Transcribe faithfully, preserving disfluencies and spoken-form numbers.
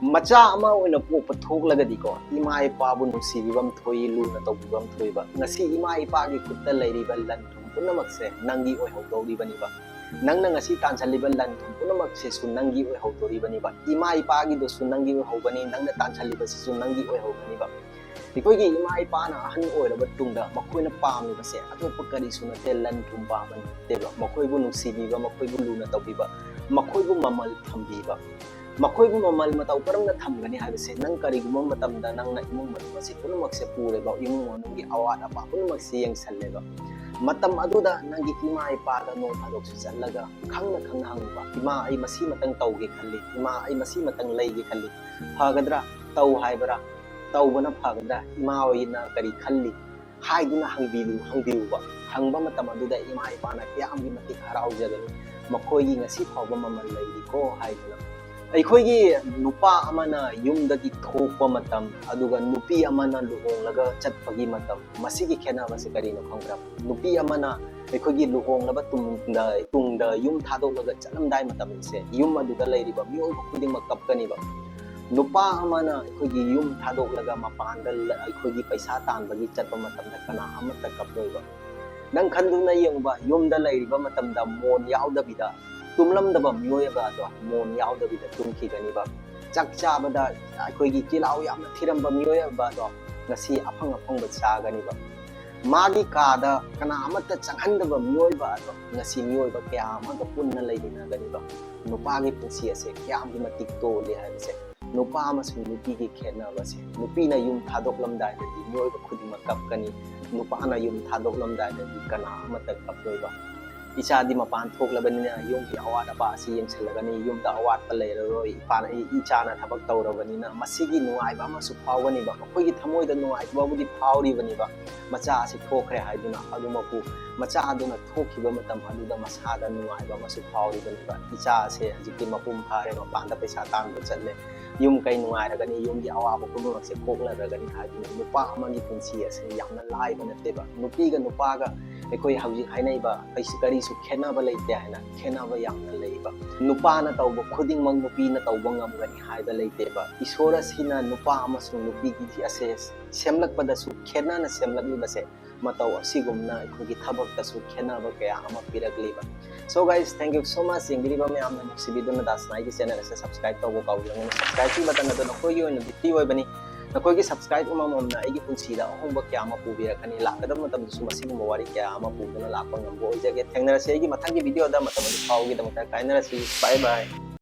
ꯃꯆꯥ ꯑꯃ ꯑꯣꯏꯅ ꯄꯣꯛꯄ ꯊꯣꯛꯂꯒꯗꯤꯀꯣ, ꯏꯃꯥ ꯏꯄꯥꯕꯨ ꯅꯨꯡꯁꯤꯕꯤꯕ ꯑꯃ ꯊꯣꯛꯏ, ꯂꯨꯅ ꯇꯧꯕꯤꯕ ꯑꯃ ꯊꯣꯛꯏꯕ꯫ ꯉꯁꯤ ꯏꯃꯥ ꯏꯄꯥꯒꯤ ꯈꯨꯠꯇ ꯂꯩꯔꯤꯕ ꯂꯟ ꯊꯨꯝ ꯄꯨꯝꯅꯃꯛꯁꯦ ꯅꯪꯒꯤ ꯑꯣꯏꯍꯧꯗꯧꯔꯤꯕꯅꯤꯕ꯫ ꯅꯪꯅ ꯉꯁꯤ ꯇꯥꯟꯁꯤꯜꯂꯤꯕ ꯂꯟ ꯊꯨꯝ ꯄꯨꯝꯅꯃꯛꯁꯤꯁꯨ ꯅꯪꯒꯤ ꯑꯣꯏꯍꯧꯗꯣꯔꯤꯕꯅꯤꯕ꯫ ꯏꯃꯥ ꯏꯄꯥꯒꯤꯗꯨꯁꯨ ꯅꯪꯒꯤ ꯑꯣꯏꯍꯧꯒꯅꯤ, ꯅꯪꯅ ꯇꯥꯟꯁꯤꯜꯂꯤꯕꯁꯤꯁꯨ ꯅꯪꯒꯤ ꯑꯣꯏꯍꯧꯒꯅꯤꯕ꯫ ꯑꯩꯈꯣꯏꯒꯤ ꯏꯃꯥ ꯏꯄꯥꯅ ꯑꯍꯟ ꯑꯣꯏꯔꯕ ꯇꯨꯡꯗ ꯃꯈꯣꯏꯅ ꯄꯥꯝꯃꯤꯕꯁꯦ ꯑꯇꯣꯞꯄ ꯀꯔꯤꯁꯨ ꯅꯠꯇꯦ, ꯂꯟ ꯊꯨꯝ ꯄꯥꯝꯕ ꯅꯠꯇꯦꯕ꯫ ꯃꯈꯣꯏꯕꯨ ꯅꯨꯡꯁꯤꯕꯤꯕ, ꯃꯈꯣꯏꯕꯨ ꯂꯨꯅ ꯇꯧꯕꯤꯕ, ꯃꯈꯣꯏꯕꯨ ꯃꯃꯜ ꯊꯝꯕꯤꯕ꯫ ꯃꯈꯣꯏꯕꯨ ꯃꯃꯜ ꯃꯇꯧ ꯀꯔꯝꯅ ꯊꯝꯒꯅꯤ ꯍꯥꯏꯕꯁꯦ, ꯅꯪ ꯀꯔꯤꯒꯨꯝꯕ ꯃꯇꯝꯗ ꯅꯪꯅ ꯏꯃꯨꯡ ꯃꯅꯨꯡ ꯑꯁꯤ ꯄꯨꯝꯅꯃꯛꯁꯦ ꯄꯨꯔꯦꯕ, ꯏꯃꯨꯡ ꯃꯅꯨꯡꯒꯤ ꯑꯋꯥꯠ ꯑꯄꯥ ꯄꯨꯝꯅꯃꯛꯁꯦ ꯌꯦꯡꯁꯜꯂꯦꯕ, ꯃꯇꯝ ꯑꯗꯨꯗ ꯅꯪꯒꯤ ꯏꯃꯥ ꯏꯄꯥꯗ ꯅꯣꯡ ꯐꯥꯗꯣꯛꯁꯨ ꯆꯠꯂꯒ ꯈꯪꯅ ꯈꯪꯅ ꯍꯪꯕ, "ꯏꯃꯥ, ꯑꯩ ꯃꯁꯤꯃꯇꯪ ꯇꯧꯒꯦ ꯈꯜꯂꯤ, ꯏꯃꯥ, ꯑꯩ ꯃꯁꯤꯃꯇꯪ ꯂꯩꯒꯦ ꯈꯜꯂꯤ, ꯐꯒꯗ꯭ꯔꯥ? ꯇꯧ ꯍꯥꯏꯕ꯭ꯔꯥ? ꯇꯧꯕꯅ ꯐꯒꯗ꯭ꯔꯥ? ꯏꯃꯥ ꯍꯣꯏꯅ ꯀꯔꯤ ꯈꯜꯂꯤ?" ꯍꯥꯏꯗꯨꯅ ꯍꯪꯕꯤꯌꯨ, ꯍꯪꯕꯤꯌꯨꯕ꯫ ꯍꯪꯕ ꯃꯇꯝ ꯑꯗꯨꯗ ꯏꯃꯥ ꯏꯄꯥꯅ ꯀꯌꯥꯝꯒꯤ ꯃꯇꯤꯛ ꯍꯔꯥꯎꯖꯒꯅꯤ, "ꯃꯈꯣꯏꯒꯤ ꯉꯁꯤ ꯐꯥꯎꯕ ꯃꯃꯜ ꯂꯩꯔꯤꯀꯣ" ꯍꯥꯏꯗꯨꯅ꯫ ꯑꯩꯈꯣꯏꯒꯤ ꯅꯨꯄꯥ ꯑꯃꯅ ꯌꯨꯝꯗꯒꯤ ꯊꯣꯛꯄ ꯃꯇꯝ, ꯑꯗꯨꯒ ꯅꯨꯄꯤ ꯑꯃꯅ ꯂꯨꯍꯣꯡꯂꯒ ꯆꯠꯄꯒꯤ ꯃꯇꯝ, ꯃꯁꯤꯒꯤ ꯈꯦꯠꯅꯕꯁꯤ ꯀꯔꯤꯅꯣ ꯈꯪꯕ꯭ꯔꯥ? ꯅꯨꯄꯤ ꯑꯃꯅ ꯑꯩꯈꯣꯏꯒꯤ ꯂꯨꯍꯣꯡꯂꯕ ꯇꯨꯡꯗ, ꯇꯨꯡꯗ ꯌꯨꯝ ꯊꯥꯗꯣꯛꯂꯒ ꯆꯠꯂꯝꯗꯥꯏ ꯃꯇꯝꯁꯦ, ꯌꯨꯝ ꯑꯗꯨꯗ ꯂꯩꯔꯤꯕ ꯃꯤꯑꯣꯏꯕ ꯈꯨꯗꯤꯡꯃꯛ ꯀꯞꯀꯅꯤꯕ꯫ ꯅꯨꯄꯥ ꯑꯃꯅ ꯑꯩꯈꯣꯏꯒꯤ ꯌꯨꯝ ꯊꯥꯗꯣꯛꯂꯒ ꯃꯄꯥꯟꯗ ꯂ-, ꯑꯩꯈꯣꯏꯒꯤ ꯄꯩꯁꯥ ꯇꯥꯟꯕꯒꯤ ꯆꯠꯄ ꯃꯇꯝꯗ ꯀꯅꯥ ꯑꯃꯠꯇ ꯀꯞꯂꯣꯏꯕ꯫ ꯅꯪ ꯈꯟꯗꯨꯅ ꯌꯦꯡꯉꯨꯕ, ꯌꯨꯝꯗ ꯂꯩꯔꯤꯕ ꯃꯇꯝꯗ ꯃꯣꯟ ꯌꯥꯎꯗꯕꯤꯗ ꯇꯨꯝꯂꯝꯗꯕ ꯃꯤꯑꯣꯏ ꯑꯃ ꯑꯗꯣ ꯃꯣꯟ ꯌꯥꯎꯗꯕꯤꯗ ꯇꯨꯝꯈꯤꯒꯅꯤꯕ꯫ ꯆꯥꯛ ꯆꯥꯕꯗ ꯑꯩꯈꯣꯏꯒꯤ ꯆꯤꯜꯍꯥꯎ ꯌꯥꯝꯅ ꯊꯤꯔꯝꯕ ꯃꯤꯑꯣꯏ ꯑꯃ ꯑꯗꯣ ꯉꯁꯤ ꯑꯐꯪ ꯑꯐꯪꯕ ꯆꯥꯒꯅꯤꯕ꯫ ꯃꯥꯒꯤ ꯀꯥꯗ ꯀꯅꯥ ꯑꯃꯠꯇ ꯆꯪꯍꯟꯗꯕ ꯃꯤꯑꯣꯏꯕ ꯑꯗꯣ ꯉꯁꯤ ꯃꯤꯑꯣꯏꯕ ꯀꯌꯥ ꯑꯃꯒ ꯄꯨꯟꯅ ꯂꯩꯃꯤꯟꯅꯒꯅꯤꯕ꯫ ꯅꯨꯄꯥꯒꯤ ꯄꯨꯟꯁꯤ ꯑꯁꯦ ꯀꯌꯥꯝꯒꯤ ꯃꯇꯤꯛ ꯇꯣꯜꯂꯤ ꯍꯥꯏꯕꯁꯦ, ꯅꯨꯄꯥ ꯑꯃꯁꯨꯡ ꯅꯨꯄꯤꯒꯤ ꯈꯦꯠꯅꯕꯁꯦ, ꯅꯨꯄꯤꯅ ꯌꯨꯝ ꯊꯥꯗꯣꯛꯂꯝꯗꯥꯏꯗꯗꯤ ꯃꯤꯑꯣꯏꯕ ꯈꯨꯗꯤꯡꯃꯛ ꯀꯞꯀꯅꯤ, ꯅꯨꯄꯥꯅ ꯌꯨꯝ ꯊꯥꯗꯣꯛꯂꯝꯗꯥꯏꯗꯗꯤ ꯀꯅꯥ ꯑꯃꯠꯇ ꯀꯞꯂꯣꯏꯕ꯫ ꯏꯆꯥꯗꯤ ꯃꯄꯥꯟ ꯊꯣꯛꯂꯕꯅꯤꯅ ꯌꯨꯝꯒꯤ ꯑꯋꯥꯠ ꯑꯄꯥ ꯑꯁꯤ ꯌꯦꯡꯁꯤꯜꯂꯒꯅꯤ, ꯌꯨꯝꯗ ꯑꯋꯥꯠꯄ ꯂꯩꯔꯔꯣꯏ, ꯏꯄꯥꯅ, ꯏ-, ꯏꯆꯥꯅ ꯊꯕꯛ ꯇꯧꯔꯕꯅꯤꯅ꯫ ꯃꯁꯤꯒꯤ ꯅꯨꯡꯉꯥꯏꯕ ꯑꯃꯁꯨ ꯐꯥꯎꯒꯅꯤꯕ, ꯃꯈꯣꯏꯒꯤ ꯊꯃꯣꯏꯗ ꯅꯨꯡꯉꯥꯏꯕꯕꯨꯗꯤ ꯐꯥꯎꯔꯤꯕꯅꯤꯕ, ꯃꯆꯥ ꯑꯁꯤ ꯊꯣꯛꯈ꯭ꯔꯦ ꯍꯥꯏꯗꯨꯅ꯫ ꯑꯗꯨꯃꯛꯄꯨ ꯃꯆꯥ ꯑꯗꯨꯅ ꯊꯣꯛꯈꯤꯕ ꯃꯇꯝ ꯑꯗꯨꯗ ꯃꯁꯥꯗ ꯅꯨꯡꯉꯥꯏꯕ ꯑꯃꯁꯨ ꯐꯥꯎꯔꯤꯕꯅꯤꯕ꯫ ꯏꯆꯥ ꯑꯁꯦ ꯍꯧꯖꯤꯛꯇꯤ ꯃꯄꯨꯡ ꯐꯥꯔꯦ, ꯃꯄꯥꯟꯗ ꯄꯩꯁꯥ ꯇꯥꯟꯕ ꯆꯠꯂꯦ, ꯌꯨꯝ ꯀꯩ ꯅꯨꯡꯉꯥꯏꯔꯒꯅꯤ, ꯌꯨꯝꯒꯤ ꯑꯋꯥꯕ ꯄꯨꯝꯅꯃꯛꯁꯦ ꯀꯣꯛꯅꯔꯒꯅꯤ ꯍꯥꯏꯗꯨꯅ꯫ ꯅꯨꯄꯥ ꯑꯃꯒꯤ ꯄꯨꯟꯁꯤ ꯑꯁꯦ ꯌꯥꯝꯅ ꯂꯥꯏꯕ ꯅꯠꯇꯦꯕ꯫ ꯅꯨꯄꯤꯒ ꯅꯨꯄꯥꯒ ꯑꯩꯈꯣꯏ ꯍꯧꯖꯤꯛ ꯍꯥꯏꯅꯔꯤꯕ ꯀꯩꯁꯨ ꯀꯔꯤꯁꯨ ꯈꯦꯠꯅꯕ ꯂꯩꯇꯦ ꯍꯥꯏꯅ ꯈꯦꯠꯅꯕ ꯌꯥꯝꯅ ꯂꯩꯕ꯫ ꯅꯨꯄꯥꯅ ꯇꯧꯕ ꯈꯨꯗꯤꯡꯃꯛ ꯅꯨꯄꯤꯅ ꯇꯧꯕ ꯉꯝꯒꯅꯤ ꯍꯥꯏꯕ ꯂꯩꯇꯦꯕ꯫ ꯏꯁꯣꯔ ꯑꯁꯤꯅ ꯅꯨꯄꯥ ꯑꯃꯁꯨꯡ ꯅꯨꯄꯤꯒꯤ ꯑꯁꯦ ꯁꯦꯝꯂꯛꯄꯗꯁꯨ ꯈꯦꯠꯅꯅ ꯁꯦꯝꯂꯛꯂꯤꯕꯁꯦ ꯃꯇꯧ ꯑꯁꯤꯒꯨꯝꯅ ꯑꯩꯈꯣꯏꯒꯤ ꯊꯕꯛꯇꯁꯨ ꯈꯦꯠꯅꯕ ꯀꯌꯥ ꯑꯃ ꯄꯤꯔꯛꯂꯤꯕ꯫ So guys, thank you so much ꯌꯦꯡꯕꯤꯔꯤꯕ ꯃꯌꯥꯝꯅ꯫ ꯅꯨꯡꯁꯤꯕꯤꯗꯨꯅ ꯗꯥꯁꯅꯥꯏꯒꯤ channel ꯑꯁꯦ subscribe ꯇꯧꯕ ꯀꯥꯎꯕꯤꯒꯅꯨ꯫ Subscribeꯀꯤ button ꯑꯗꯨ ꯅꯈꯣꯏꯒꯤ ꯑꯣꯏꯅꯗꯤ free ꯑꯣꯏꯕꯅꯤ꯫ ꯅꯈꯣꯏꯒꯤ subscribe ꯑꯃꯃꯝꯅ ꯑꯩꯒꯤ ꯄꯨꯟꯁꯤꯗ ꯑꯍꯣꯡꯕ ꯀꯌꯥ ꯑꯃ ꯄꯨꯕꯤꯔꯛꯀꯅꯤ꯫ ꯂꯥꯛꯀꯗꯕ ꯃꯇꯝꯗꯁꯨ ꯃꯁꯤꯒꯨꯝꯕ ꯋꯥꯔꯤ ꯀꯌꯥ ꯑꯃ ꯄꯨꯗꯨꯅ ꯂꯥꯛꯄ ꯉꯝꯕ ꯑꯣꯏꯖꯒꯦ꯫ ꯊꯦꯡꯅꯔꯁꯤ ꯑꯩꯒꯤ ꯃꯊꯪꯒꯤ videoꯗ꯫ ꯃꯇꯝ ꯑꯗꯨ ꯐꯥꯎꯕꯒꯤꯗꯃꯛꯇ ꯀꯥꯏꯅꯔꯁꯤ꯫ Bye bye꯫